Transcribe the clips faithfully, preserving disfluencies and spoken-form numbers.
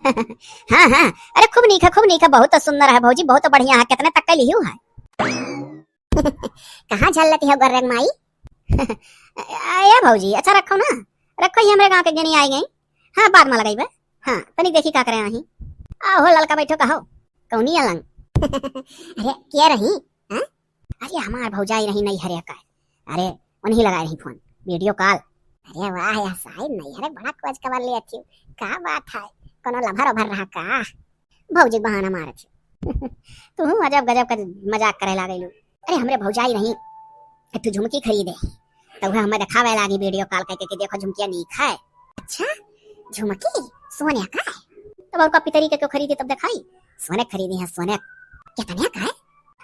हाँ, हाँ, अरे खूब नीक है, खूब नीक है, बहुत सुंदर है भौजी, बहुत बढ़िया है। कितने तक के लिहू है? कहाँ झल लेती हो गोर्रे क माई? ए भौजी, अच्छा रखो ना, रखो, ये हमरे गाँव के जनी आई गई। हाँ, बाद में लगाई बे। हाँ, तनी देखी का करे आही। आओ हो ललका, बैठो, कहो कौनी अलंग। अरे क्या रही? हाँ? अरे हमार भौजाई रही नैहरे का। अरे उन्हीं लगाए रही फोन, वीडियो कॉल। अरे वाह यार साहिब, नैहरे बड़ा खोज खबर ले अच्छी। का बात है, कोनो लभर ओभर रहा का? भौजी क बहाना मारत ही। तू अजब गजब का मजाक करे लागेलू। अरे हमरे भौजाई रही एक ठो झुमकी खरीदे, तो वह हमें दिखावे लागी वीडियो कॉल करके कि देखो झुमकिया नीक है। अच्छा, झुमकी सोने का है? तब और का पितरी के क्यों खरीदी, तब दिखाई। सोने खरीदी है, सोने। कितने का है?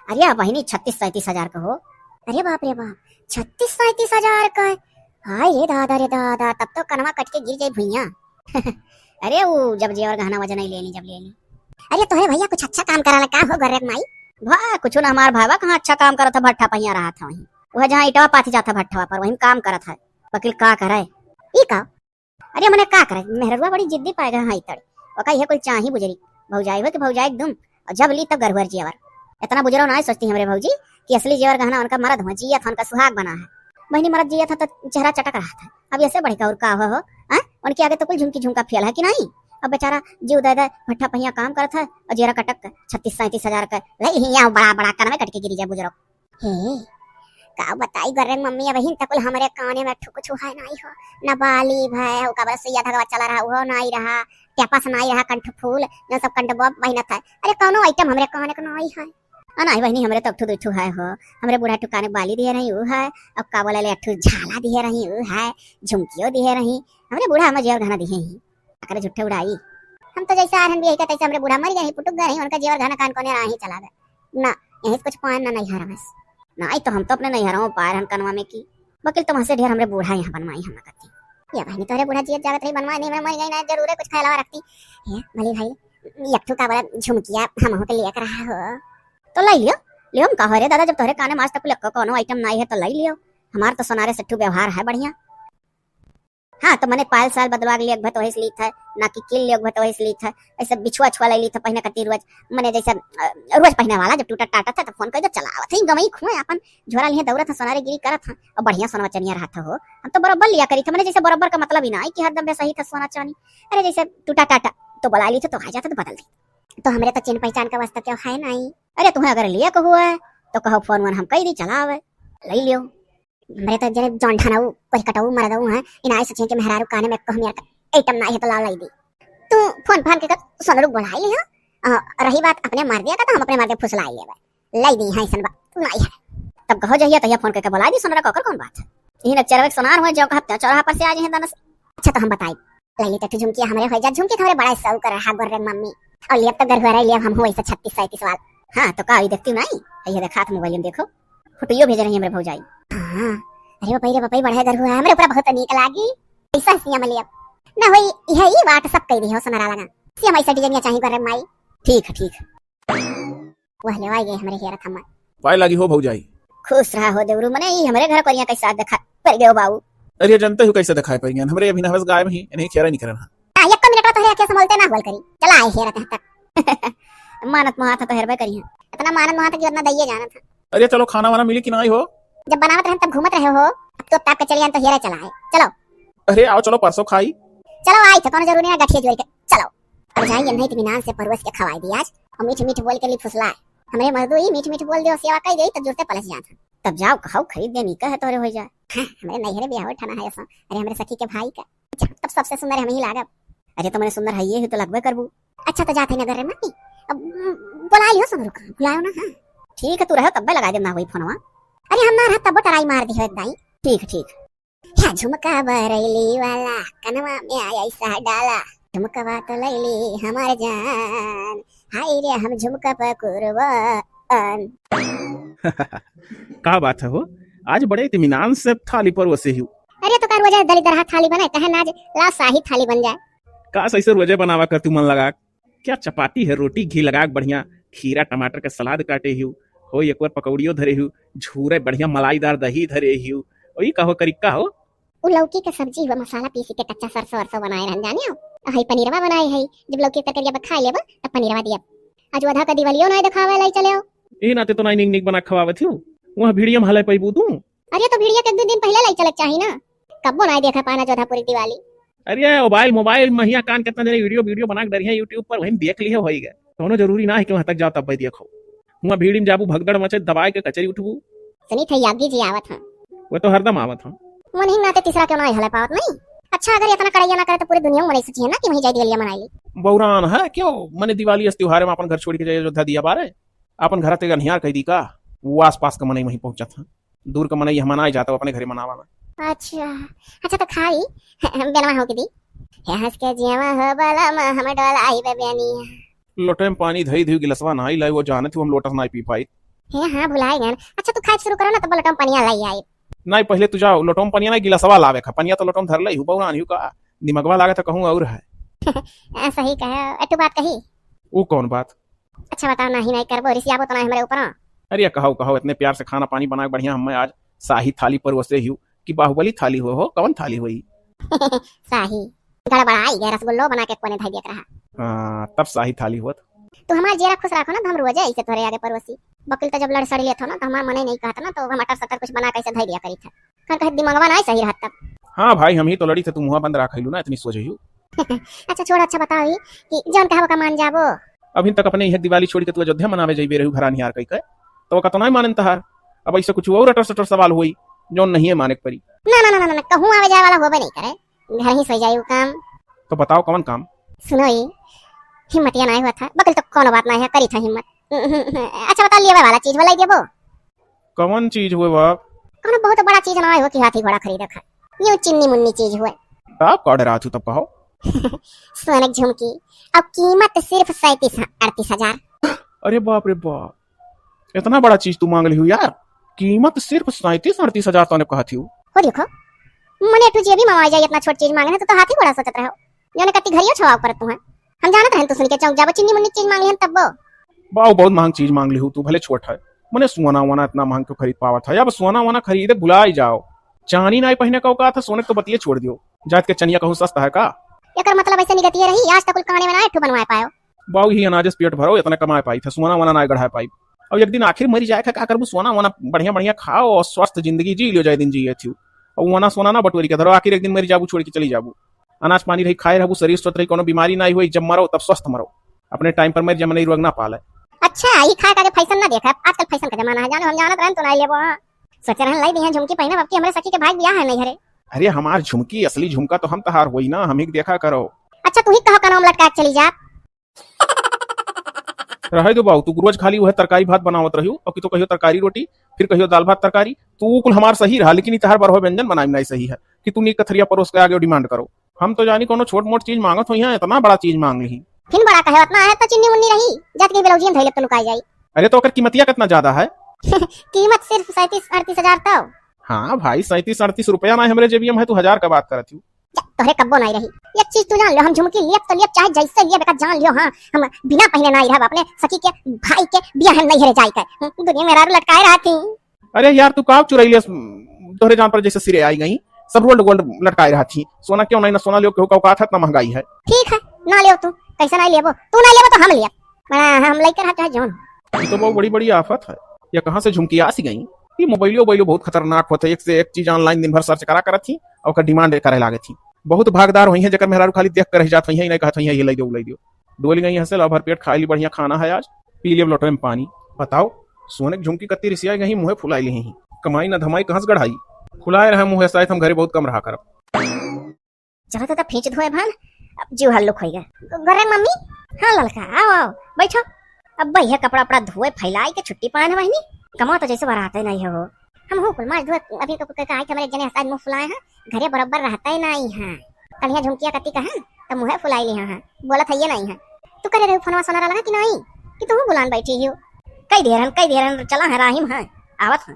अरे बहिनी, छत्तीस सैंतीस हजार का हो। अरे बाप रे बाप, छत्तीस सैंतीस हजार का है? हाय रे दादा रे दादा, तब तो कनवा कट के गिर जाई भुइयां। अरे वो जब जेवर गहना वजन ही लेनी, जब लेनी। अरे तोहरे भैया कुछ अच्छा काम कराला का हो गोर्रे क माई? भा कुछ ना, हमार भावा कहाँ अच्छा काम करत है, भट्ठा पहिया रहा था वहीं, वह जहाँ ईटवा पाथी जाता भट्ठवा पर, वहीं काम करत है। वकील का करे? ई का? अरे मने का करे, मेहररुआ बड़ी जिद्दी पाए गए हाँ इतड़ी। ओका यह कुल चाही बुजरी, भौजाई हो कि भौजाई एकदम, और जब ली तब गरुहर जेवर। इतना बुजरो ना सोचती हमरे भौजी कि असली जेवर गहना उनका मरद हुआ, जियत उनका सुहाग बना है। बहिनी मरद जियत है तो चेहरा चटक रहा था, अब ऐसे बढ़ के और का हो, हो? हाँ? उनके आगे तो कुल झुमकी झुमका फेल है कि नहीं? अब बेचारा जीव दे दे, भट्ठा पहिया काम करत है और जेरा कटक छत्तीस सैंतीस हजार का ले ही यहाँ बड़ा बड़ा कनवे कट के गिरी जाए बुजरो। हे, का बताई गोर्रे क मम्मी, अबहिन तक कुल हमरे काने में ठुक छुहाय नाई हो, न बाली भय हो, का बस सुइया धगवा चला रहा, उहो नाई रहा, टेपस नाई रहा, कंठ फूल, जो सब कंठ बब बहिनत है। अरे कौनो आइटम हमरे काने क नाई है। आ नाई बहिनी, हमरे तो अठू दुठू है हो, हमरे बूढ़ा ठू काने क बाली दिए रही उ है, अब का बोले ले अठू झाला दिए रही उ है, झुमकियो दिए रही, हमरे बूढ़ा हमें जेवर गहना दिए ही। अकरे झूठे उड़ाई। हम तो जैसे आ रहन बियाही का तैसे हमरे बूढ़ा मर गए ही, पुटुक गए रही, उनका जेवर गहना कान कोने रहा ही चला गए। ना, यहीं से कुछ पान ना नैहर में। ना, आई तो हम तो अपने नैहरों पाए रहन कनवा में की। वकील तुमसे ढेर हमरे बूढ़ा यहाँ बनवाई हम ना करती। ये बहिनी तोहरे बूढ़ा जियत जागत रही बनवाई नहीं, मैं मर गई ना, जरूर है कुछ फैलावा रखती। हे, भली भाई, एक ठू का बोला झुमकिया हम के लिए रहा हो। तो लाई लियो, लियो हम कहो रे दादा, जब तोहरे काने में आज तक लक्को कोनो आइटम नाई है तो लाई लियो। हमार तो सोनारे से ठू व्यवहार है बढ़िया। हाँ, तो मने पायल साल बदलवा के लिए एक भत वही से लीत है, ना कि किल लिए एक भत वही से लीत है, ऐसे बिछुआ छुआ ले लीत है, पहने खातिर रोज, मने जैसे, अ, रोज पहने वाला, जब टूटा टाटा था, तो फोन कर दो, चला आवत है, गवई खुए अपन झोरा लिए दौड़त है, सोनारे गिरी करत है, और बढ़िया सोनवा चनिया रहत हो। हम तो बराबर लिया करी थे, मने जैसे बराबर का मतलब ही ना है कि हरदम वैसा ही था सोना चानी। अरे जैसे टूटा टाटा, तो बुला ली थे, तो आ जाता तो बदल दी। तो हमरे तो चिन्ह पहचान का वास्ता क्यों है नहीं। अरे तुम्हें अगर लिए को हुआ है, तो कहो फोन वोन हम कह दी, चला आवे, ले लियो। हमरे तो जरे जौन ठाना उ कोई कटाऊ मर दऊ है, इनाय सोचे कि मेहरारू काने में को हम यार का आइटम ना है तो लाव लाई दी। तू फोन फान के कर सोनरू बुलाई लियो। अ, रही बात अपने मर्दे का तो हम अपने मर्दे फुसलाई लेबे। लाई दी है ऐसन बात नहीं है। तब कहो जहिया तहिया फोन करके बुलाई दी सोनरा का, ओकर कौन बात है? यही न चरवे के सोनार हुए जो कहते हैं चौराहा पर से आ जाए दनस। अच्छा तो हम बताई। लैली तो झुमकी हमरे हो जा, झुमकी तो हमरे बड़ा शौक रहा गोर्रे मम्मी। और लियब तो गरहुआ रही लियब हम हो ऐसे छत्तीस सैंतीस वाल। हाँ तो का ई देखती नहीं? ये देखा था मोबाइल में देखो। फोटोयो भेज रही हमरे भौजाई। हाँ। अरे बपई रे बपई, बढ़िया गरहुआ है, हमरे ऊपर बहुत नीक लागी। ऐसा सिया में लियब। ना होई, यह ई WhatsApp कर दी हो सोनरा लगा। सिया में ऐसा डिजाइन चाहिए गोर्रे माई। ठीक है, ठीक है। वह लेवाई गए हमरे हेरत हम्मा। पाए लागी हो भौजाई। खुश रहा हो देवरू, मने ई हमरे घर कोरिया कैसा देखा पर गयो बाऊ। अरे जनते हो कैसे दिखाए परियन, हमरे अभी नहवस गायब ही, इन्हीं खेरा नहीं करना। हाँ, एक मिनट में तोहरे अखिया संभलते ना होल करी। चला आए हेरत हैं तक। मानत मोहात तो हेरबे करी हैं। इतना मानत मोहात कि उतना दइये जानत है। अरे चलो खाना वाना मिली कि नहीं हो? जब बनावत रहन तब घूमत रहे हो, अब तो ताप के चलिए तो हेरे चला आए। चलो। अरे आओ चलो परसों खाई। चलो आई तो कोनो जरूरी ना गठिया जोड़ के। चलो। अब जाई यन्ना इत्मीनान से परोस के खवाई दी आज। और मीठ मीठ बोल के ली फुसला है। हमरे मजदू ही मीठ मीठ बोल दियो, सेवा कई गई तो जुरते पलस जात है। तब जाओ खाओ खरीद दे नीका है तोरे हो जाए। हाँ, हमरे नैहरे बियाह ठाना है ऐसा। अरे हमरे सखी के भाई का। जा, तब सबसे सुंदर हम ही लागब। अरे तो मने सुंदर है ये ही तो लगबे करबू। अच्छा तो जाते नगर रे मम्मी। अब, उम, बुला लियो सुन रुक, बुलाओ ना, हाँ। ठीक है तू रहो तब्बे लगा दे ना वही फोनवा। अरे हम ना रहा तब टराई मार दी हो एक दाई। ठीक, ठीक। ह्या झुमका बरैली वाला, कनवा में आया ऐसा डाला, झुमकवा तो लैली हमार जान, हाय रे हम झुमका पे कुर्बान। का बात है हो, आज बड़े इत्मीनान से थाली परोसे ही। अरे तो का रोजे दलिदरहा थाली बने, कहे ना आज लाओ शाही थाली बन जाए। काश ऐसे रोजे बनावा कर तू मन लगा। क्या चपाती है, रोटी घी लगा के बढ़िया, खीरा टमाटर के सलाद काटे हियो, हो एक बार पकौड़ियो धरे हियो, झूरे बढ़िया मलाईदार दही धरे हियो, और ये कहो करी का हो? उ लौकी के सब्जी हुआ, मसाला पीसी के कच्चा सरसों वरसों बनाए रहन जाने हो। हई पनीरवा बनाए हई, जब लौकी के तरकारिया बा खाए लेबा, तब पनीरवा दिया। आज वधा का दिवालियो नाई देखावे लाई चले हो। ए नाते तो नाई निक निक बना खवावत हियो। वहाँ भिड़िया में हले पैबू तू। अरे तो भिड़िया के एक दो दिन पहले लाई चलक चाही ना। कब्बो नाई देखा पाना जोधापुरी दिवाली। अरे मोबाइल, मोबाइल में हिया कान कितना जने वीडियो, वीडियो बना के डरिया YouTube पर, वहीं देख लिहे होई गए। कौनो जरूरी ना है कि वहाँ तक जाओ तब देखो। हुआ भीड़ में जाबू, भगदड़ मचे, दबाए के कचरी उठबू। सुनी थे यागी जी आवत हैं। वो तो हरदम आवत हैं। वो नहीं नाते तीसरा क्यों ना हले पावत नहीं। अच्छा, अगर इतना कड़ैया ना करे तो पूरी दुनिया में मनई सोची है ना कि वहीं जाए दिवालिया मनाई ली। बौरान है क्यों? मने दिवाली अस त्योहार में अपन घर छोड़ के जाए अयोध्या दिया बारे, अपन घर ते गनहियार कह दी का? वो आसपास के मनई वहीं पहुंचत हैं, दूर के मनई यहाँ मनाए जाता, वो अपने घरे मनावा ना। अच्छा, अच्छा तो खाई बेनवा हो के दी। हे हंस के जियावा हो बलम, हम डोलाई बे बेनिया। लोटे में पानी धई धई गिलसवा नाई लाई, वो जानत हूँ हम लोटस नाई पी पाई। हे हाँ, भुलाई गए। अच्छा, तू खाए शुरू करो ना, तब लोटम पनिया लाई आई। नाई, पहले तू जाओ, लोटम पनिया ना गिलसवा लावे खा, पनिया तो लोटम धर लाई हूँ, बौरान हूँ का, दिमगवा लागे तो कहूँ और है। आ, सही कहे, ए, तू बात कही। वो कौन बात? अच्छा बताओ, नाही नाही करबो, रिसियाबो तो नाही हमरे ऊपर। अरे कहो कहो, इतने प्यार से खाना पानी बना के बढ़िया हमें आज शाही थाली परोसे हियो कि बाहुबली थाली हो, हो कौन थाली होई? शाही। गड़बड़ाई गए, रसगुल्लो बना के कोने धई दिया रहा। हाँ, तब शाही थाली होत। तू हमार जेरा खुश रखो ना, तो हम रोजे ऐसे तोरे आगे परोसी। बकिल तो जब लड़ सड़ लेत हो ना, तो हमार मने नहीं कहत ना, तो हम अटर सटर कुछ बना के ऐसे धई दिया करी था। कर कहे दिमागवा ना सही रहत तब। हाँ भाई, हम ही तो लड़ी थे, तू मुँह बंद रख लू ना, इतनी सोच हियो। अच्छा छोड़, अच्छा बताओ ही कि जौन कहा का मान जाबो। अभी तक अपने यह दिवाली छोड़ के तू अयोध्या मनावे जाइबे रहू घरा निहार कई के, तो का तो नहीं मानन तहार। अब ऐसे कुछ और अटर सटर सवाल होई जौन नहीं माने के परी। ना ना ना ना ना, कहूँ आवे जाए वाला होबे नहीं करे, घर ही सोई जाई उ काम। तो बताओ कौन काम? सुनो ये, हिम्मतिया नहीं हुआ था, बकिल तो कौन बात नहीं है, करी था हिम्मत। अच्छा बता, लेवे वाला चीज वाला ही देबो। कौन चीज हुए बाप? कोनो बहुत बड़ा चीज ना हो कि हाथी घोड़ा खरीदे खा। यूं चिन्नी मुन्नी चीज हुए। आप का डरात हो तब कहो? सोने की झुमकी, अब कीमत सिर्फ सैंतीस अड़तीस हजार। अरे बाप रे बाप, इतना बड़ा चीज तू मांग ली हो यार? कीमत सिर्फ सैंतीस अड़तीस हजार तूने कहत हो। हो देखो, मने तू जे भी मंगवा जाए, इतना छोट चीज मांगे ना, तो, तो हाथी घोड़ा सोचत रहो। जौने कत्ती घरियो छवाव करत तू है। हम जानत रहन तू सुन के चौंक जाबो, चिन्नी मुन्नी चीज मांग लिहन तब्बो। बाऊ बहुत महंग चीज मांग लिहू तू, भले छोट है। मने सोना वोना इतना महंग क्यों खरीद पावत है? अब सोना वोना खरीदे भुलाई जाओ। चानी नाई पहने का औकात है, सोने तो बतिये छोड़ दियो। जात के चनिया कहूँ सस्ता है का? एकर मतलब ऐसे निगतिये रही, आज तक कुल काने में ना एक ठो बनवाए पायो। बाऊ ही अनाज से पेट भरो, इतने कमाए पाई थे, सोना वोना ना गढ़ाए पाई। और एक दिन आखिर मरी जाए का, का करबू? सोना वोना बढ़िया बढ़िया खाओ और स्वस्थ जिंदगी जी लियो, जाए दिन जिए थी। और वोना सोना ना बटोरी के धरो, आखिर एक दिन मरी जाबू, छोड़ के चली जाबू। अनाज पानी रही, खाए रहबू, शरीर स्वस्थ रही, कोनो बीमारी नाई होई, जब मरो तब स्वस्थ मरो। अपने टाइम पर मर जा, मनई रोग ना पाले। अच्छा, ई खाए का के फैशन ना देखा, आजकल फैशन का जमाना है, जानो हम जानत रहन तो नाई लेबो। हाँ, सोचे रहन लाई दिया झुमकी पहनब, अब की हमरे सखी के भाई बियाह है नहीं हरे। अरे हमार झुमकी, असली झुमका तो हम तहार होई ना, हम ही के देखा करो। अच्छा, तू ही कहो कानों में लटका के चली जा। रहे दो बाऊ, तू रोज खाली वह तरकारी भात बनावत रहियो, अब की तो कहियो तरकारी रोटी, फिर कहियो दाल भात तरकारी। तू कुल हमार सही रहा, लेकिन ई तहार बरहो व्यंजन बनाई में नाई सही है कि तू नीक कथरिया परोस के आगे डिमांड करो। हम तो जानी कोनो छोट मोट चीज मांगत होई, यहाँ इतना बड़ा चीज मांग ली। फिर बड़ा कहे, उतना है तो चिन्नी मुन्नी रही, जात के ब्लाउजियन धइले तो लुकाई जाई। अरे तो ओकर कीमतिया कितना ज्यादा है? कीमत सिर्फ सैंतीस अड़तीस हजार तो। हाँ भाई, सैंतीस अड़तीस रुपया ना हमरे जेबिया में है, तू हजार का बात करत हूँ। जा, तोहरे कब्बो नाई रही। एक चीज तू जान लियो, हम झुमकी लियब तो लियब, चाहे जैसे लियब, एका जान लियो, हाँ, हम बिना पहने नाई रहब, अपने सखी के भाई के बियाह में नहीं हरे जाए के। हम्म, दुनिया में मेहरारू लटकाए रहती। अरे यार, तू का चुरैले तोहरे जान पर जैसे सिरे आई गई, सब रोल्ड गोल्ड लटकाए रहती। सोना क्यों नहीं ना, सोना लियो, केहू का औकात है, इतना महंगाई है। ठीक है, ना लियो तू, कैसे नहीं लेबो, तू नहीं लेबो तो हम लियब। बड़ा हम लइके रहा चाहे जौन। ये तो बहुत बड़ी बड़ी आफत है, ये कहाँ से झुमकी आ सी गई? ये मोबाइलियो, मोबाइलियो बहुत खतरनाक होते, एक से एक चीज online दिन भर search करा करत थी और ओकर demand करे लागत थी। बहुत भागदार होई हैं जेकर मेहरारू खाली देख के रह जात होई हैं, इन्हें कहत होई हैं, "ये ले दो, ले दो।" डोल गई हंसे, ला भर पेट खाई ली बढ़िया खाना है आज, पी लियब लोटे में पानी। बताओ, सोने की झुमकी कत्ती रिसिया गई, मुँहे फुलाई ली हैं। कमाई ना धमाई कहाँ से गढ़ाई? फुलाए रहे मुँह, शायद हम घरे बहुत कम रहा करब। चलो तो, तो फींच धोए भान, अब जीव हल्लुक होई गए। घरे मम्मी? हाँ ललका, आओ, आओ, बैठो। अब भैया कपड़ा उपड़ा धोए फैलाई के छुट्टी पाए ना बहिनी, कमा तो जैसे बराते नहीं हो। हम हो कुल मार धोए, अभी तो के कहा कि हमारे जने हंसाज मुंह फुलाए हैं, घरे बराबर रहता ही नहीं है। कलिया झुमकिया कती कहा, तो मुँह फुलाई लिया है, बोलत है ये नहीं है। तू करे रहे फोनवा सोना लगा कि नहीं, कि तू बुलान बैठी हो? कई देर हन, कई देर हन, चला है राहिम है, आवत है।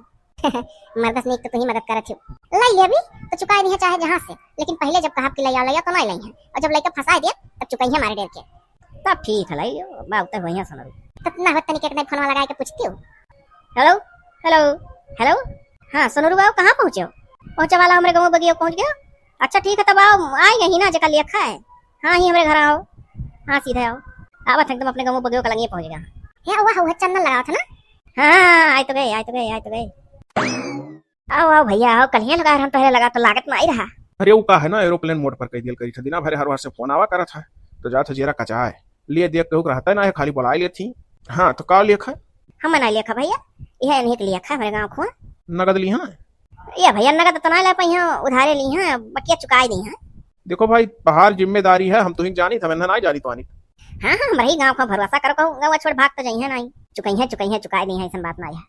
मर्दस नीक तो तू ही मदद करत हो। लाई ले अभी, तो चुकाए नहीं है चाहे जहाँ से, लेकिन पहले जब कहा कि ले आओ, ले आओ, तो नहीं लाई है, और जब लइका फंसा दिया, तब चुकाई है हमारे डेर के। तब ठीक है, लाई लियो, बात तो वही सुन। तो ना हो तनी के एक फोनवा लगा के पूछती हो। हेलो, हेलो, हेलो। हाँ, सोनरू बाबू, कहाँ पहुँचे हो? पहुँचे वाला हमरे गाँव बगिया पहुँच गया। अच्छा, ठीक है, तब आओ, आई गई ना, जका लिया खाए। हाँ, ही हमरे घर आओ। हाँ, सीधे आओ। आवत है एकदम अपने गाँव बगियो के लंगिए पहुँच गया। हे, हुआ, हुआ, चंदन लगावत है ना? हाँ, हाँ, हाँ, आइ तो गए, आइ तो गए, आइ तो गए। आओ, आओ भइया, आओ, कलिया लगा रहन, पहले लगा तो लागत ना आई रहा। अरे, वो का है ना, aeroplane mode पर कइ दियल करी था, दिना भरे हर बार से फोन आवा करत है, तो जात है जेरा कचाए। लिए देख केहू के रहता ना है, खाली बुलाए लेत ही। हाँ, तो का लेख है? हम ना लेखा भइया, यह इन्हीं के लेखा, हमरे गाँव खुआ। नगद ली है? ये भइया, नगद तो ना ले पाई हैं, उधारे ली हैं, बकिया चुकाए दी हैं। देखो भाई, तहार जिम्मेदारी है, हम तुहिन जानी था, मैंने ना जानी तो आनी। हाँ, हाँ, हम रही गाँव का भरोसा करो, कहूँ गाँव छोड़ भाग तो जाइए ना, चुकइहे, चुकइहे, चुकाए दी हैं, ऐसन बात ना है।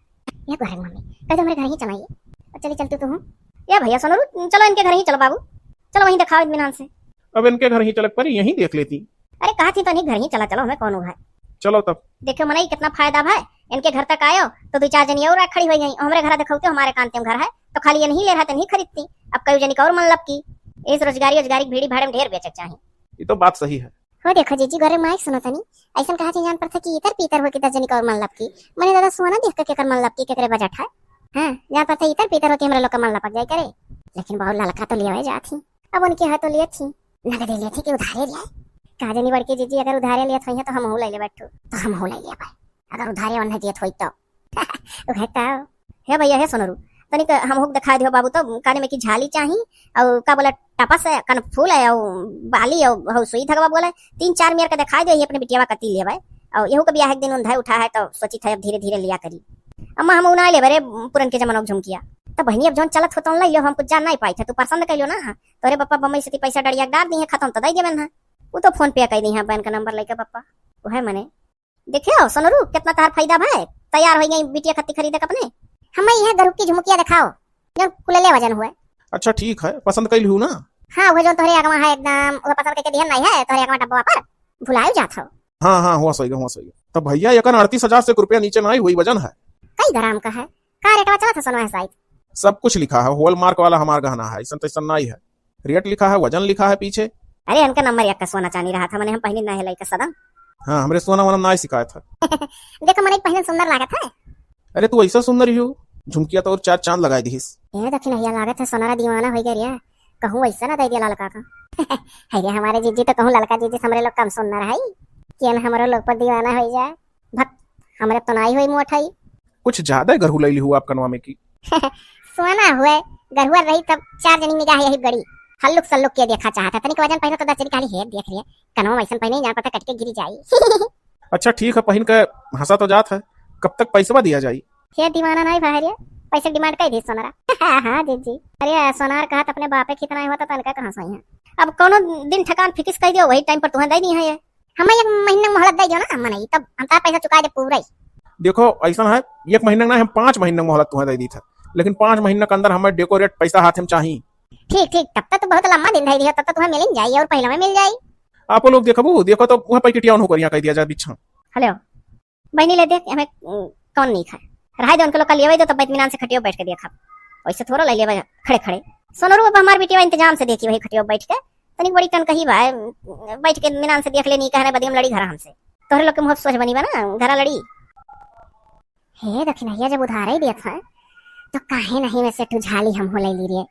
ये गोरे मम्मी, कह दो हमरे घर ही चलाइए। और चली चल तू, तू हूँ। ये भइया सोनरू, चलो इनके घर ही चलो बाबू, चलो वहीं दिखाओ इत्मीनान से। अब इनके घर ही चलक परी, यहीं देख लेती। अरे कहा थी तो नहीं, घर ही चला चलो, हमें कौन हुआ है। चलो तब। देखो मनई कितना फायदा भाई, इनके घर तक आयो तो दो चार जनी और खड़ी हो गई, हमरे घर देखौते हमारे कांते में घर है तो खाली ये नहीं ले रहा तो नहीं खरीदती, अब कई जनी का और मन लपकी। इस रोजगारी, रोजगारी भीड़ी भाड़े में ढेर बेचक चाही। ये तो बात सही है। हो देखो जीजी, गोरे माइक सुनो तनी, ऐसन कहा थी जान पड़ता कि इतर पीतर हो के दस जनी का और मन लपकी। मने दादा सोना देख के केकर मन लपकी, केकरे बजट है। हाँ, जान पड़ता इतर पीतर हो के हमरा लोग का मन लपक जाए करे। लेकिन बहुत ललका तो लिया जात ही, अब उनके हाथ तो लिया थी, नगदे लिया थी कि उधारे लिया। का जानी बड़की जीजी अगर उधारे लिया थी तो हम हो ले ले बैठू, तो हम हो ले लिया भाई। अगर उधारे उन्हें दिए थी तो। उहे तो। हे भइया, हे सोनरू, तनिक हमहू के दिखाई दियो बाबू, तो काने में की झाली चाही, और का बोला, टपस है, कनफूल है, और बाली, और हौ सुई धगवा बोला, तीन चार मेर के दिखाई दे, ये अपने बिटियावा कती लेवे, और यहू के बियाह एक दिन उन्धाई उठा है, तो सोची था अब धीरे धीरे लिया करी। अम्मा हम उनाई लेवे रे पुरन के जमाना के झुमकिया। तो बहनी अब जौन चलत हो तौन ले लियो, हम कुछ जान नहीं पाई थे, तू पसंद कर लियो ना, हाँ, तोरे पप्पा बम्बई से ती पैसा डरिया के डाल दी है, खत्म तो दे देवे ना, वो तो फोन पे कह दी है बैंक का नंबर लेके पप्पा, वो है मने। देखियो सोनरू, कितना तार फायदा भाई, तैयार हो गई बिटिया खत्ती खरीदे के अपने। हमें यह गरुप की झुमकिया दिखाओ, जौन कुलले वजन हुए। अच्छा ठीक है, पसंद कैल हूँ ना? हाँ, वो जौन तोहरे अगवा है एकदम, वो पसंद करके दिहन नहीं है तोहरे अगवा डब्बा पर, भुलायु जात हो। हाँ, हाँ, हुआ सही, हुआ सही। तब भइया, एकन अड़तीस हजार से एक रुपया नीचे नाई हुई, वजन है। कई ग्राम का है? का रेटवा चलत है सोनवा है साइज? सब कुछ लिखा है, hallmark वाला हमार गहना है, ऐसन तैसन नाई है। रेट लिखा है, वजन लिखा है पीछे। अरे, इनका नंबर एक का सोना चानी रहा था, मने हम पहले ना है लइका सदन। हाँ, हमरे सोना वोना ना शिकायत है। देखो, मने पहले सुंदर लागत है। अरे, तू ऐसा सुंदर ही हो, झुमकिया तो और चार चांद लगाई दिहिस। ए, देखी नहीं, लागत है सोनारा दीवाना हो गया रे, कहूँ ऐसा ना दे दिया ललका का। अरे, हमारे जीजी तो कहूँ ललका जीजी से हमरे लोग कम सुंदर है, कि हमरो लोग पर दीवाना हो जाए। भक, हमरे तो नाई होई मोटाई। कुछ ज्यादा गरहू लैली हुआ आप कनवा में की। सोना हुए, गरहुआ रही तब चार जनी निगाह यही गड़ी। हल्लुक सल्लुक के देखा चाहता, तनिक वजन पहनो तो दस जनी खाली हेर देख रही है। कनवा में ऐसन पहने जान पड़ता कट के गिरी जाई। अच्छा ठीक है, पहिन के हंसा तो जात है, कब तक पैसवा दिया जाई? हे दीवाना नहीं बहरिया, पैसे डिमांड कर दी सोनारा। हाँ, हाँ, जी, जी। अरे सोनार कहा तो अपने बापे खितना ही होता तनका कहाँ सही है। अब कोनो दिन ठकान फिक्स कर दियो, वही टाइम पर तुम्हें दे दी है ये। हमें एक महीना मोहलत दे दियो ना, हम नहीं, तब हम तार पैसा चुका दे पूरा ही। देखो, ऐसा है, एक महीना ना, हम पाँच महीना मोहलत तुम्हें दे दी था, लेकिन पाँच महीना के अंदर हमें डेकोरेट पैसा हाथ में चाहिए। ठीक, ठीक, तब तक तो बहुत लंबा दिन दे दिया, तब तक तुम्हें मिल ही जाई और पहले में मिल जाई। आप लोग देखबू, देखो तो वह पैकेटिया उन्हों करिया कह दिया जाए बिच्छा। हेलो, बहनी ले देख, हमें, उम, कौन नहीं खाए, रहाई दे उनके लोग का लेवे दो, तब मैं इत्मीनान से खटियो बैठ के देखब, वैसे थोड़ा ले लेवे खड़े खड़े। सोनरू, अब हमार बिटिया इंतजाम से देखी वही खटियो बैठ के, तनिक बड़ी टनकही बा, बैठ के मिनान से देख लेनी, कहने बदियम लड़ी घरा हमसे। तोहरे लोग के मुँह सोच बनी बा ना, घरा लड़ी। हे दखिनहिया, जब उधारे ही देत हैं, तो काहे नहीं में से ठू झाली हम हो ले ली रे।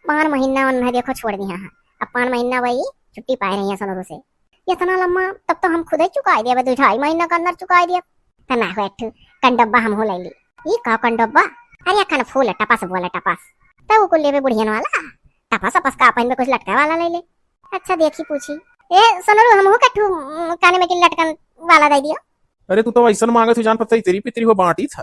पान महीना उन्हें देखो छोड़ दिया है, अब पान महीना वही छुट्टी पाए रही है सोनरू से। इतना लम्बा, तब तो हम खुद ही चुकाई देबे, दो ढाई महीना के अंदर चुकाई देब। त ना हो, एक ठू कंडब्बा हम हो ले ली। ई का कंडब्बा? अरे, अखन फूल टपस बोले टपस। त वो कुल लेबे बुढ़ियन वाला। टपस अपस का पहिनबे, कुछ लटका वाला ले ले। अच्छा, देखी पूछी। ए, सोनरू, हमहू के ठू, उम, काने में की लटकन वाला दे दियो। अरे, तू तो ऐसन मांगत हो, जान पड़ता इतरी पितरी हो बांटी था।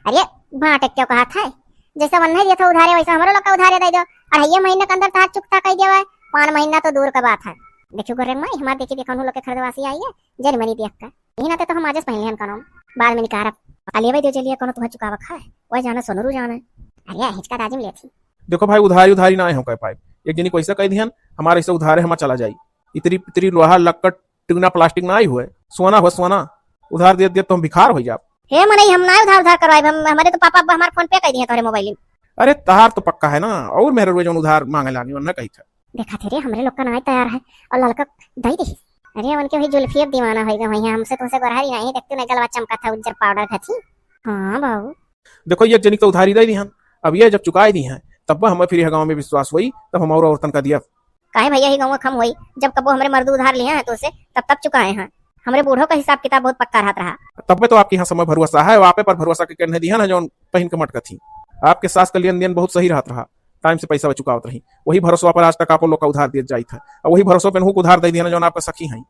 अरे, बांटे क्यों कहा था? जैसा वन्ने दिया था उधारे, वैसा हमरो लोग का उधारे दे दो। अढ़ाई महीना के अंदर तहार चुकता कर दिया है, पाँच महीना तो दूर का बात है। देखियो गोरे माई, हमार देखी देखा उन लोग के खरीदवासी आई है, जन मनी देख का। यही नाते तो हम आज पहले हम कनो, बाद में निकारब। अलिया भाई दे चलिए, कोनो तुहा चुकावा खाए, वह जाना सोनरू जाना है। अरे, हिचका दाजी में लेथी। देखो भाई, उधारी, उधारी ना हो कह पाए। एक जनी को ऐसा कह दिहन, हमारा ऐसा उधारे हमारा चला जाई। इतरी पितरी लोहा लक्कड़ टिकना प्लास्टिक ना आई हुए, सोना हो सोना, उधार दे दे तो हम भिखार हो जाब। हे मनई, हम ना उधार, उधार करवाइब, हम, हमारे तो पापा अब हमार फोन पे कर दिए तोहरे मोबाइल में। अरे तहार तो पक्का है ना, और मेरे रोज उधार मांगे लानी वरना कही था। देखा थे रे, हमरे लोग का ना तैयार है और ललका दई दे। अरे उनके वही जुल्फी अब दीवाना होई गए, वही हमसे तुमसे गोरहरी नहीं देखते, नहीं जलवा चमका था उज्जर पाउडर घसी। हाँ बाबू। देखो ये जनिक तो उधारी दे दी हम, अब ये जब चुकाई दी हैं तब हमें फिर यह गाँव में विश्वास हुई, तब हम और औरतन का दिया। काहे भइया, ही गाँव खम होई, जब कबो हमरे मर्दू उधार लिहे हैं तोसे, तब तब चुकाए हैं। हमरे बूढ़ो का हिसाब किताब बहुत पक्का रहत रहा। तब में तो आपके यहाँ समय भरोसा है, और आपे पर भरोसा के करने दिया ना, जौन पहिन के मटकत ही। आपके सास का लेन देन बहुत सही रहत रहा, टाइम से पैसा चुकावत रही, वही भरोसा पर आज तक आप लोग का उधार देत जाइत है, और वही भरोसा पे उनको उधार दे दिया ना, जौन आपका सखी हैं।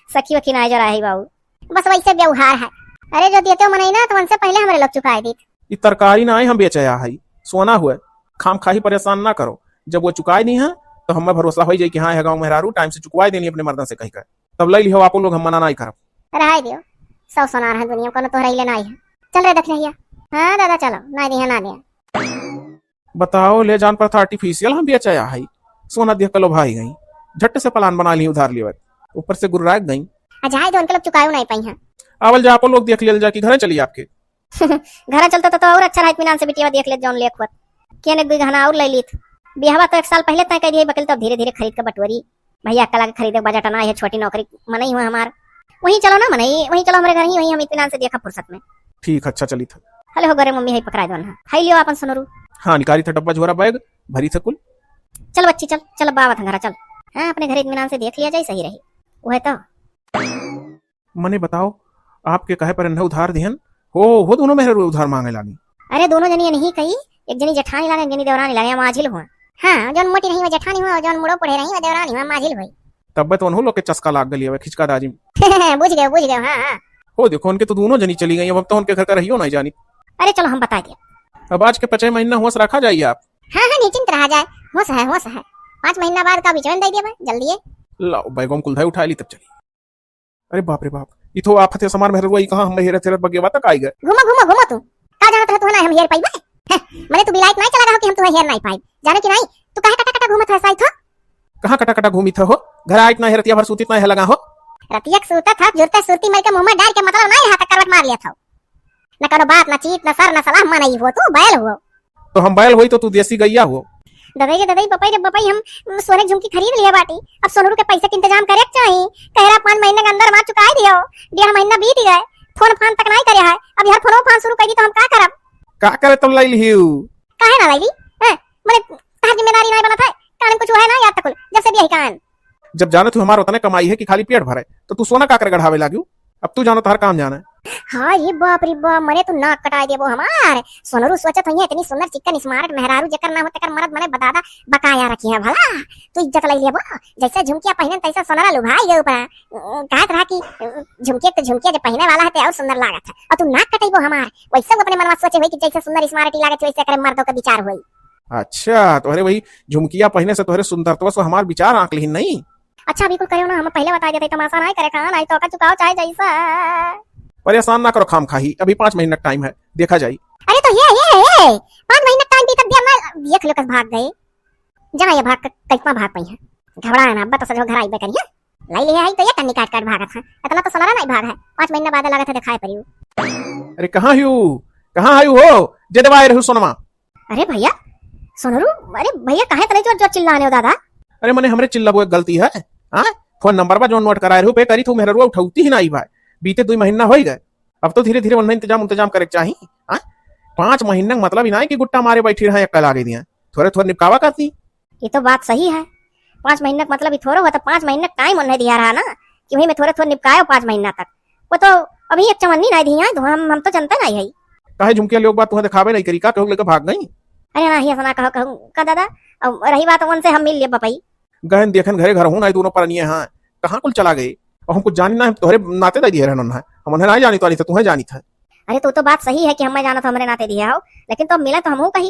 सखी वखी ना जरा है बाबू, बस वैसे व्यवहार है। अरे, जो देते हो मनई ना, तो उनसे पहले हमरे लोग चुकाए दीत। ई तरकारी ना है, हम बेचे आ है, सोना हुए, खाम खाही परेशान ना करो। जब वो चुकाए नहीं है, तो हमें भरोसा हो जाए कि हाँ, यह गाँव मेहरारू टाइम से चुकवाए देनी अपने मर्दन से कही कर, तब ले लिहो आप लोग, हम मना नहीं करब। रहाई दियो, सौ सोनार है दुनिया में, कोनो तोहरा इले नहीं है। चल रे दखिनहिया। हाँ दादा, चलो, ना दिया, ना दिया। बताओ, ले जान पर था आर्टिफिशियल हम बेचे आ है, सोना देख के लोभाई गई, झट से प्लान बना ली उधार लेवत, ऊपर से गुर्राक गई। अजाए दो, उनके लोग चुकायो नहीं पाई हैं। आवल जा, आपो लोग देख लियल जा कि घरे चली आपके। घरे चलता तो, तो और अच्छा रहा, इत्मीनान से बिटिया देख लेत जौन लेख होत। केने दुई गहना और ले लीत। बियाहवा तो एक साल पहले तय कर दिए, बकिल तो धीरे धीरे खरीद के बटोरी। भैया अक्का लागे खरीदे बजट ना है, छोटी नौकरी मनई हुआ हमार। वहीं चलो ना मनई, वहीं चलो हमरे घर ही, वहीं हम इत्मीनान से देखा फुर्सत में। ठीक, अच्छा चली था। हेलो हो गोरे मम्मी, है पकड़ा दो ना, है लियो अपन सोनरू। हाँ, निकारी था डब्बा झोरा बैग, भरी था कुल। चल बच्ची चल, चल अब आवत हैं घरा चल। हाँ, अपने घर इत्मीनान से देख लिया जाए, सही रही। वह तो। मने बताओ, आपके कहे पर इन्हें उधार दिहन? हो, हो दोनों मेहररुआ उधार मांगे लागी। अरे दोनों जनी नहीं कही, एक जनी जेठानी लागे, एक जनी देवरानी लागे, हम माझिल हुआ। हाँ, जौन मोटी रही वह जेठानी हुआ, जौन मुड़ो पुढ़े रही वह देवरानी हुआ, माझिल हुई। तब तो उन्हों लोग के चस्का लाग गली है खिचका दाजी में। बुझ गए, बुझ गए, हाँ, हाँ। हो देखो, उनके तो दोनों जनी चली गई, अब हम तो उनके घर का रहियो नहीं जानी। अरे चलो हम बता दिया। अब आज के पचे महीना होश रखा जाइए आप। हाँ, हाँ, निश्चिंत रहा जाए, होश है, होश है। पाँच महीना बाद का बिचवन दे दिया भाई, जल्दी है। लाओ, बैगों कुल धाई उठा ली, तब चली। अरे बाप रे बाप, ई तो आफत है समार मेहररुआ, ई कहाँ हम हेरत हेरत बगेवा तक आई गए। घूमो, घूमो, घूमो तू। का जानत रहे तू ना हम हेर पाइबे? हैं, मने तू बिलायत नहीं चला रहा हो कि हम तू हेर नहीं पाइब। जाने कि नहीं, तू काहे टका टका घूमत है साई थो? कहाँ कटा कटा घूमित हो? घर आइत ना है, रतिया भर सूतित ना है लगा हो। रतिया के सूतत है, जुरते सुरती मर के मुंह में डाल के मतलब नहीं रहा था, करवट मार लिया था। न कोनो बात, न चीत, न सर, न सलाह, मनई हो, तू बैल हो। तो हम बैल होई तो तू देसी गैया हो। ददाई रे ददाई, बपाई रे बपाई, हम सोने के झुमकी खरीद लिया बाटी। अब सोनरू के पैसे के इंतजाम करे के चाही। कह रहा पाँच महीने के अंदर हमार चुकाई दियो। डेढ़ महीना बीत गए, फोन फान तक नहीं करे है। अब यार फोनो फान शुरू कर दी तो हम का करब? का करे तुम लाई लिहियो? काहे ना लाई ली? हैं? बोले तहार जिम्मेदारी नहीं बनत है। कान में कुछ है ना यार तकुल, जब से भी यही कान। जब जाने तू हमार उतने कमाई है कि खाली पेट भरे, तो तू सोना का कर गढ़ावे लागियो? अब तू जानो तहार काम जाने। हाँ, ये बाप रे बाप, मने तू नाक कटाई देबो हमार। सोनरू सोचत होइहे, इतनी सुंदर चिकन स्मार्ट मेहरारू जेकर ना हो तेकर मरद मने बदादा बकाया रखी है भला। तू इज्जत लई लेबो, जैसे झुमकिया पहिनन तैसे सोनरा लुभाई गए ऊपर। कहत रहा कि झुमकिया तो झुमकिया जो पहिने वाला है ते और सुंदर लागत है, और तू नाक कटैबो हमार। वैसे वो अपने मनवा सोचे होई कि जैसे सुंदर स्मार्ट ही लागत है वैसे करे मर्दों का विचार होई। अच्छा, तोहरे वही झुमकिया पहिने से तोहरे सुंदरतवा से हमार विचार आंक लिहिन नहीं? अच्छा, अभी कुल करियो ना, हम पहले बता देते, तमाशा नहीं करे खान, आई तो का चुकाओ चाहे जैसा। परेशान ना करो खाम खाही, अभी पाँच महीना टाइम है, देखा जाई। अरे तो ये, ये, ये, पाँच महीना टाइम भी तब दिया ना, देख लो कस भाग गए। जा ये भाग, कैसा भाग पाई है? घबरा ना, अब तो सजो घर आई बेकरी है। लाई ले आई तो ये कन्नी काट काट भागत है, इतना तो सलरा नहीं भाग है, पाँच महीना बाद लागत है दिखाई पड़ी। अरे कहाँ ही हूँ, कहाँ आई हो, जे दबा रहू सोनमा? अरे भैया, सोनरू, अरे भैया, काहे तले जोर जोर चिल्लाने हो दादा? अरे मने हमरे चिल्लाबो एक गलती है, हाँ? फोन नंबर बा जौन नोट कराए रहू पे करी थू, मेहररुआ उठौती ही ना आई भाई। बीते दुई महीना होई गए, अब तो धीरे धीरे उन्हें इंतजाम, इंतजाम करे के चाही, हाँ? पाँच महीना के मतलब ही ना है कि गुट्टा मारे बैठी रहे, एक कल आगे दिया, थोड़े थोड़े निपकावा करती। ये तो बात सही है, पाँच महीना के मतलब ही थोड़ो हुआ, तो पाँच महीना टाइम उन्हें दिया रहा ना, कि वही में थोड़े थोड़े निपकायो पाँच महीना तक। वो तो अभी एक चवन्नी नहीं दी है, तो हम, हम तो जनते नहीं है। काहे झुमकिया लोग बात तुम्हें दिखावे नहीं करी, का कहू लेकर भाग गई? अरे ना, ही ऐसा ना कहो, कहू का दादा, अब रही बात उनसे हम मिल लिए बपई। गहन देखन घरे घर हूँ ना, दोनों परनिये हाँ, कहाँ कुल चला गए? और हम कुछ जानी ना, हम तोहरे नाते दे दिए रहन है, हम उन्हें ना जानी तो, तुम्हें जानी था। अरे तू तो बात सही है कि हमें जाना था, हमरे नाते दिए हो, लेकिन तो मिला तो हम कही,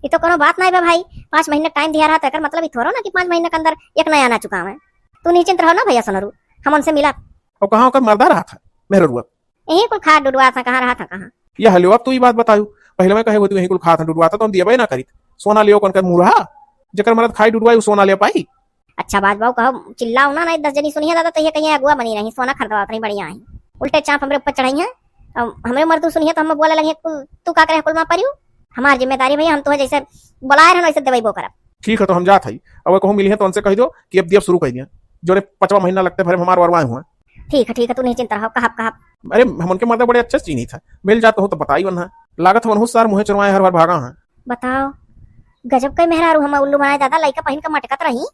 ये तो कोनो बात नहीं बा भाई। पाँच महीने टाइम दिया रहा तो एकर मतलब ही थोड़ो ना कि पाँच महीने के अंदर एक नया ना चुकावे। तू निश्चिंत रहो ना भैया सोनरू, हम उनसे मिला। और कहाँ ओकर मर्दा रहा था मेहररुआ? यही कुल खा डुडुआ था, कहाँ रहा था, कहाँ? या हलो, अब तू ई बात बतायू, पहले मैं कहे होती यही कुल खा था डुडुआ था तो हम दिया ना करीत। सोना लियो कौन कर मुरहा, जेकर मर्द खाई डुडुआ उ सोना ले पाई। अच्छा बात बाऊ कहो, चिल्लाओ ना, नहीं दस जनी सुनिए दादा तो ये कहिए अगुआ बनी रही, सोना खरीदवा रही बढ़िया है, उल्टे चाप हमरे ऊपर चढ़ाई है। अब हमरे मर्दू सुनिए तो हम बोला लगे, "कुल तू का करे कुल माँ परियो, हमार जिम्मेदारी भैया, हम तुम्हें जैसे बुलाए रहन वैसे देवई बो करब।" ठीक है, तो हम जात हई, अब कहूँ मिली है तो उनसे कह दो कि अब दिया शुरू कर दिया, जोरे पचवा महीना लगते भरे हमार वरवाए हुआ। ठीक है, ठीक है, तू निश्चिंत रहो, कहब, कहब। अरे हम उनके मर्दा बड़े अच्छे से चीनी था, मिल जात हो तो बताई वन्हा, लागत हो वनहु सार मुँहे चुरवाए हर बार भागा है। बताओ, गजब के मेहरारू हम उल्लू बनाए दादा, लइका पहिन के मटकत रही,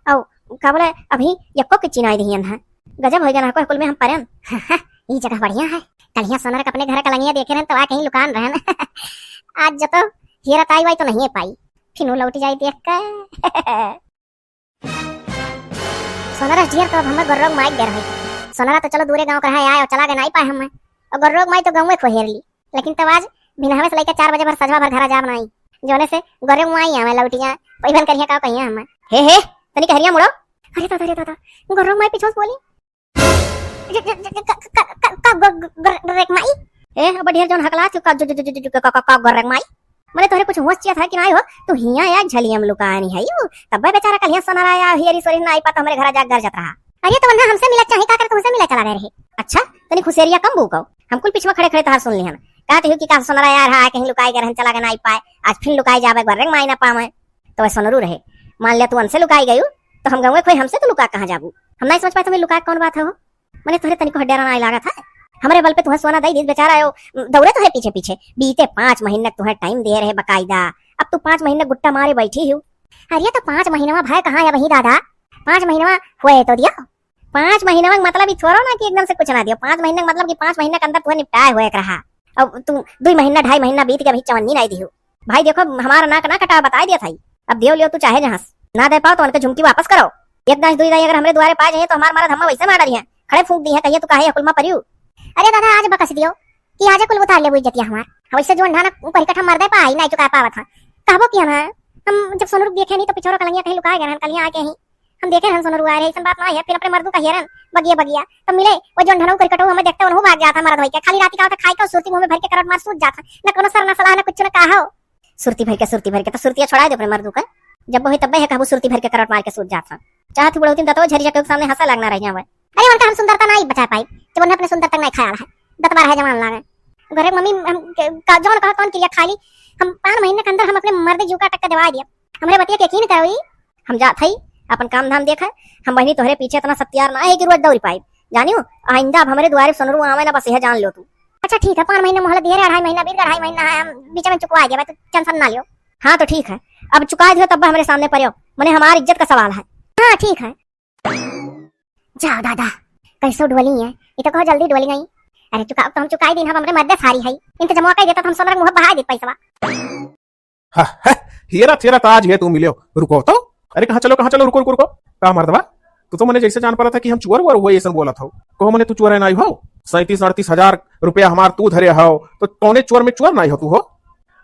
औ का बोले, अभी यक्को किच्ची नाई दिहियन है। गजब होइ गया ना, कोई कुल में हम परन। ई जगह बढ़िया है। कलिया सोनरा के अपने घर कलंगिया देखे रहन, तो आ कहीं लुकान रहन। आज जो तो हीरा ताई वाई तो नहीं है पाई, फिर लौट जाई देख के। सोनरा जियर तो अब हमें गोर्रोग माई दे रही। सोनरा तो चलो दूरे गांव का रहा आए और चला गए, नाई पाए हमें। और गोर्रोग माई तो गाँवे खोहेर ली, लेकिन तब आज भिनहवे से लेकर चार बजे भर सजवा भर घरा जाब नाई, जोने से गोर्रोग माई आवे लौटिया, कोई भन करिया का कहिया हमें। हे, हे, तनी कहरिया मुड़ो। अरे दादा, अरे दादा, गोर्रोग माई पिछोस बोली। ज-, ज-, ज-, ज-, का, का, का, का, गो-, गो-, गोर्रेक माई? ए, अब ढेर जौन हकला चुका, जो, जो, का, का, का, गोर्रेक माई? मने तोहरे कुछ होश चियत है कि नाई हो? तू हियां या झलियम लुकानी है यू। तब्बे बेचारा कल हियां सोनरा आया, हियरी सोरी नाई पा तो हमरे घरा जाके गरजत रहा। अरे तो वन्ना हमसे मिलत चाही, का करे तुमसे मिले चला गए रहे? अच्छा, तनी खुसेरिया कम बूको। हम कुल पिछवा खड़े खड़े तहार सुन लिहन। कहत हो कि का सोनरा आया रहा, कहीं लुकाई गए रहन, चला गए नाई पाए। आज फिर लुकाई जावे, गोर्रेक माई ना पावे। तो वह सोनरू रहे। मान लिया तू उनसे लुकाई गयू, तो हम गंवे खोई हमसे तो लुका कहाँ जाबू? हम नहीं समझ पाए तुम्हें लुका कौन बात है हो? मने तोहरे तनिको हड्डेरा नाई लागत है। हमरे बल पे तुहे सोना दई दीस बेचारा आयो, दौड़े तोहरे पीछे पीछे। बीते पाँच महीना तुहे टाइम दे रहे बकायदा। अब तू पाँच महीना गुट्टा मारे बैठी हो। अरे तो पाँच महीनवा भय कहाँ है वही दादा? पाँच महीनवा हुए तो दियो। पाँच महीनवा का मतलब ई थोड़ो ना कि एकदम से कुछ ना दियो। पाँच महीना का मतलब कि पाँच महीना के अंदर तुहे निपटाए हुए के रहा। अब तू दुई महीना, ढाई महीना बीत के अभी चवन्नी नाई दियो। भाई देखो, हमारा नाक ना कटावा, बताई दिया था। अब देव लियो तू चाहे जहाँ से। ना दे पाओ तो उनके झुमकी वापस करो। एक दांच दुई दाई अगर हमरे दुआरे पाए जाइए तो हमार मारा धम्मा वैसे मार डरिए, खड़े फूंक दी है, कहिए तू काहे कुल मा परियो। अरे दादा, आज बकस दियो कि आज कुल उतार लेबू इज्जतिया हमार। वैसे जोन ढाना ऊपर कठा मर दे पाई, नहीं चुका पावत है। कहबो कि हम, हम जब सोनरू देखे नहीं तो पिछोरो कलंगिया कहीं लुका गए रहन, कलिया आके ही हम देखे रहन सोनरू आए रहे, ऐसन बात ना है। फिर अपने मर्दू का हेरन बगिया बगिया, तब मिले वो जोन ढनऊ करी कटऊ हमें देखते उन्हों भाग जाता मर्द होई के। खाली राती का होता खाई का सुरती मुंह में भर के करवट मार सूत जाता, न कोनो सर न सलाह न कुछ न कहा हो। सुरती भर के, सुरती भर के, तो सुरतिया छोड़ाई दे अपने मर्दू का। जब वही तब्बे है कहबू सुरती भर के करवट मार के सूत जाता। चाहत ही बुढ़ौती दतवा झरी जाके सामने हंसा लगना रह जावे। अरे उनका हम सुंदरता नहीं बचा पाई, जब उन्हें अपने सुंदरता नहीं ख्याल है, दतवा रहे जवान लागे। घरे मम्मी हम के-, का जौन कहा तौन क्रिया खा ली, हम पाँच महीने के अंदर हम अपने मर्दे जीव का टक्का दिवा दिया। हमरे बतिया के यकीन करो ई। हम जात हई, अपन काम धाम देख है। हम बहिनी तोहरे पीछे इतना सत्यार ना है कि रोज दौड़ी पाई। जानियो, आइंदा अब हमरे दुआरे सोनरू आवे ना, बस यह जान लो तू। अच्छा ठीक है, पाँच महीने मोहलत दिए रे, अढ़ाई महीना बीत गया, अढ़ाई महीना है, हम बीच में चुकवा दिया, तू टेंशन ना लियो। हाँ तो ठीक है, अब चुका दियो तब हमरे सामने पड़ो, मने हमार इज्जत का सवाल है। हाँ ठीक है। जाओ दादा, कैसो डोली है, ये तो कहो जल्दी डोली गई। अरे चुका, अब तो हम चुकाई दिन, हम हमरे मर्दे सारी है, इंतजाम कर देता तो हम सोनरा के मुँह बहा दे पैसवा। हा, हा, हेरा थेरा तो आज है तू मिल्यो। रुको तो। अरे कहाँ चलो, कहाँ चलो, रुको, रुको, रुको। का मर्दवा, तू तो मने जैसे जान पड़ा था कि हम चुअर वुअर हुए, ऐसा बोला था। कहो मने तू चुअर है नाई हो, सैंतीस अड़तीस हजार रुपया हमार तू धरे हो, तो कौने चुअर में चुअर नाई हो तू हो?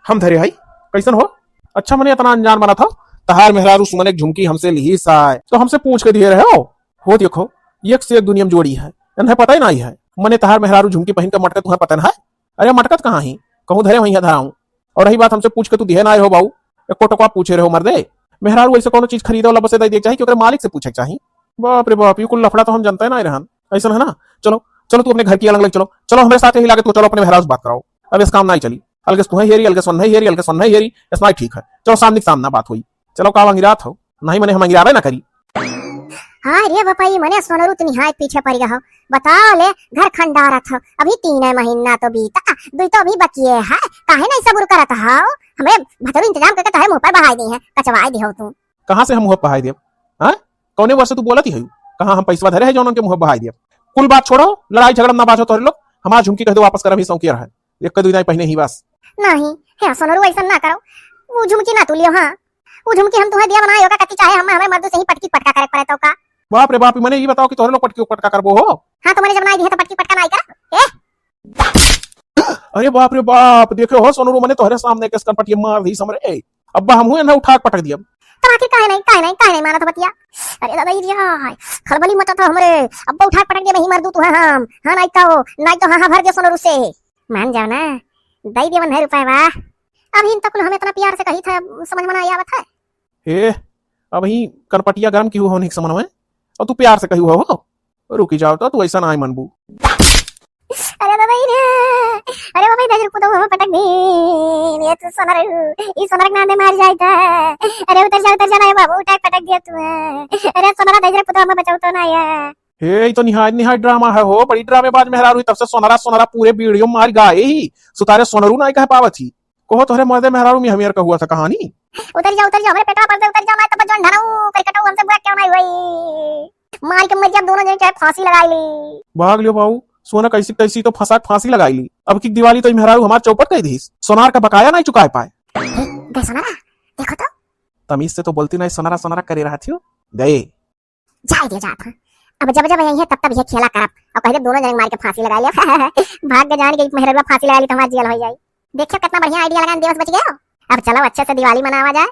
हम धरे हई, कैसन हो? अच्छा मने इतना अनजान बना था, तहार मेहरारू सुमन एक झुमकी हमसे लिही साय, तो हमसे पूछ के दिए रहे हो। हो देखो, एक से एक दुनिया में जोड़ी है, इन्हें पता ही नाई है। मने तहार मेहरारू झुमकी पहन के मटके तुम्हें पता ना है? अरे मटकत कहाँ ही, कहूँ धरे वहीं है धराऊं। और रही बात हमसे पूछ के तू दिहे ना आए हो बाऊ, एको टकवा पूछे रहे हो मर्दे। मेहरारू ऐसे कोनो चीज खरीदे वाला बसे दे दे चाही कि ओकरे मालिक से पूछे के चाही। बाप रे बाप, ये कुल लफड़ा तो हम जनते ना रहन। ऐसा है ना, चलो, चलो तू अपने घर की अलग अलग चलो, चलो हमरे साथ यही लागे तो चलो अपने मेहरारू से बात कराओ। अब इस काम ना ही चली, अलगे से तुम्हें हेरी, अलगे से उन्हें हेरी, अलगे से उन्हें हेरी, इस ना ठीक है। चलो सामने के सामने बात हुई। चलो का अंगिरात हो? नहीं मने हम अंगिरावे ना करी। हाँ रे बपाई, मने सोनरू तनी हाथ पीछे पड़ गया हो। बताओ ले, घर खंडारत हो, अभी तीन महीना तो बीता, दुई तो अभी बकिए है, काहे नहीं सब्र करत हो? हमें भतरू इंतजाम करके तोहे मुंह पर बहाई दी है, कचवाई दी हो तू। कहाँ से हम मुंह पर बहाई देब? हाँ? कौने वर्ष तू बोलत ही है? कहाँ हम पैसवा धरे है जौन उनके मुंह पर बहाई देब? कुल बात छोड़ो, लड़ाई झगड़ा ना बाजो तोरे लोग, हमार झुमकी कह दो वापस कर, अभी सौंकिया रहे, एक दुई दाई पहने ही बस। नहीं, हे सोनरू ऐसा ना करो, वो झुमकी ना तू लियो, हाँ, वो झुमकी हम तुम्हें दिया बनाए होगा कति चाहे हम हमें मर्दू से ही पटकी पटका करे पड़े तो का? बाप रे बाप, मने ये बताओ कि तोहरे लोग पटकी पटका करबो हो? हाँ, तो मने जब नाई दिए तो पटकी पटका नाई कर। ए? अरे बाप रे बाप, देखे हो सोनरू, मने तोहरे सामने किस कर पटिया मार दी समरे। ए, अब्बा हम हुए ना उठा के पटक दिया। तब आखिर काहे नहीं, काहे नहीं, काहे नहीं माना था बतिया? अरे दादा, ये हाय, खलबली मचा था हमरे। अब्बा उठा के पटक दिया, नहीं मर्दू तू है हम। हाँ, नाई का हो, नाई तो हाँ, हाँ भर दिया सोनरू से। मान जाओ ना, दई दिया वन है रुपया बा। अभी इन तक हमें इतना प्यार से कही था, समझ में ना आवत है। हे, अबही कनपटिया गरम की हुआ होने के समन में, और तू प्यार से कही हुआ हो, रुकी जाओ तो तू ऐसा ना आए मनबू। अरे बाबा रे, अरे बाबा, दस रुपये तो हमें पटक दे, ये तो सोनर, ये सोनर के नाम दे मार जाए था। अरे उतर जा, उतर जा ना, ये बाबू उठा के पटक दिया तू है। अरे सोनरा, दस रुपये तो हमें बचाओ तो ना यार। हे, ये तो निहायत, निहायत ड्रामा है हो, बड़ी ड्रामेबाज मेहरारू हुई, तब से सोनरा, सोनरा पूरे वीडियो मार गाए ही, सुतारे सोनरू ना कह पावत ही। कहो तोहरे मर्दे मेहरारू में हमें का हुआ था कहानी? उतरि जाओ, उतरि जाओ, हमरे पेटवा पर से उतरि जाओ, नाहीं तो बजवन धराऊ, करिकटऊ हमसे बुरा क्यों नाहीं हुई। मार के मर जाब दोनों जने, चाहे फांसी लगाइ ली। भाग लियो बाऊ, सोना कैसी तैसी तो फंसा के फांसी लगाइ ली। अब की दिवाली तो ई मेहरारू हमार चौपट कइ दीस, सोनार का बकाया नाहीं चुकाए पाए। हे, गए सोनारा, देखो तो। तमीज से तो बोलती नाहीं, सोनारा सोनारा करे रहत हियो। गए। जाए दियो जात, हाँ। अब जब जब यही है तब तब यह खेला करब। अब कह दे दोनों जने मार के फांसी लगाइ लियो। भाग के जान के मेहररुआ फांसी लगाइ ली तो हमार जेल होइ जाई। देखियो कितना बढ़िया idea लगाए, देवस बच गयो। अब चलो अच्छे से दिवाली मनावा जाए।